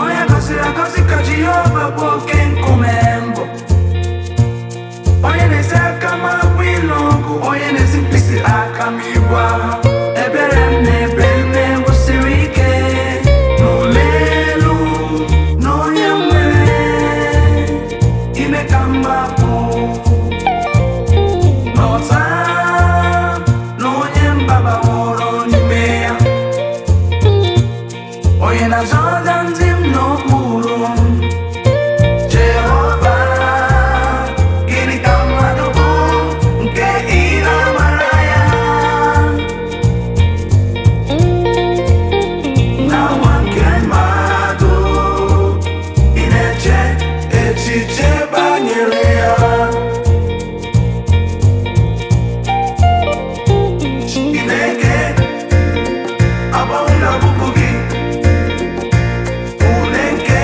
Onye gọziri agọzi ka Jehova bụ oke nkume mbụ. Onye na-esi aka m abụ ịlụ ọgụ, onye na-esi mkpịsị aka m ibu agha. Ebere m na ebere m ewusiri ike n'ụlọ elu na onye nwere ime ka m gbapụ n'ọta na onye mgbabaworo n'ime ya. Onye na-azọda ndị m n'okpuru m. Jehova, gịnị ka mmadụ bụ nke ị na-amara ya? Na nwa nke mmadụ, ị na-eche echiche banyere ya. Chineke, agbanwe abụkụ gị, une nke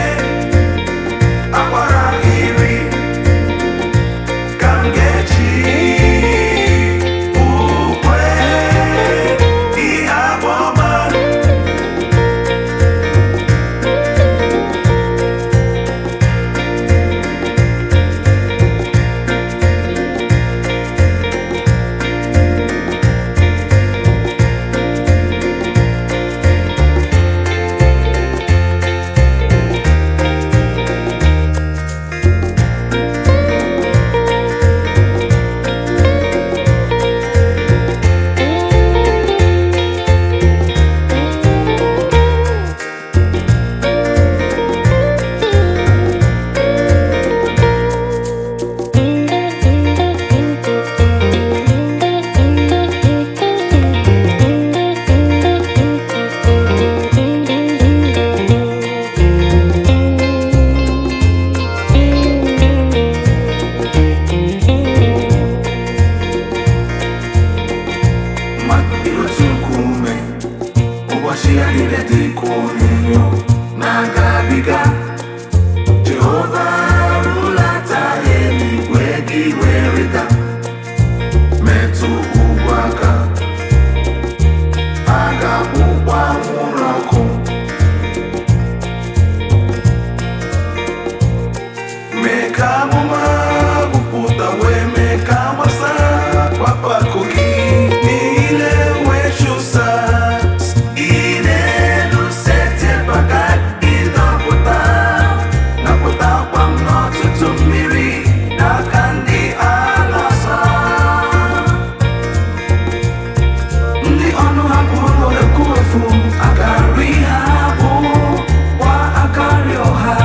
akwara iri ka m ga-eji ukwe ihe abụ ọma. Mmadụ dị otu nkume, ụbọchị ya niile dị ka onyinyo na-agabiga. Jehova, rulata eluigwe gị wee rịda, metụ ugwu aka, a ga-akwụkwa anwụrụ ọkụ. Mee ka amụma bupụta wee mee ka agbasa kpakpakụ gị niile wee chụsa. Ị na-elu setịpụ aka ịdọpụta, napụtakwa m n'ọtụtụ mmiri n'aka ndị ala ọzọ. Ndị ọnụ ha kwuru ekwu efu, akarị ha bụ kwa akarị ọha.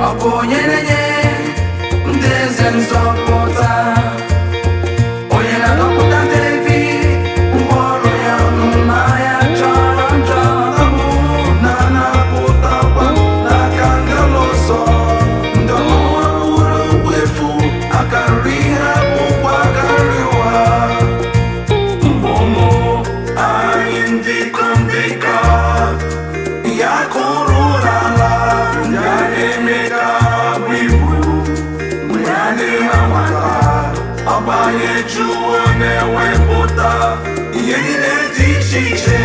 Ọ bụ onye na-enye ndị eze nzọpụta, onye na-adọpụta Devid ngwa ọrụ ya mma ya chọrọ njọ. Mụ na-anapụtakwa n'aka ndị ụlọ nsọ, ndị ọnụ ha kwuru okwu efu, aka nri ha bụkwa aka nri ụgha. Mgbe ụmụ anyị ndị ikom dị ka ya kụrụ n'ala, ya na-eme ka bụ ibu mgbe ha dị na nwata, ọbanye juo na-ewepụta ihe niile dị iche iche,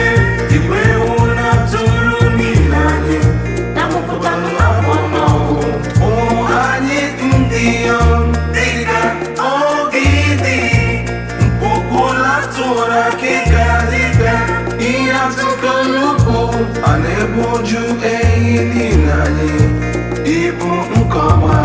igwe ewu na atụrụ niile anyị Na-amụpụtanụ abụọ n'ọgụ. ụmụ anyị ndị inyom dịka ogidi. Gị niile anyị ibu nke ọma.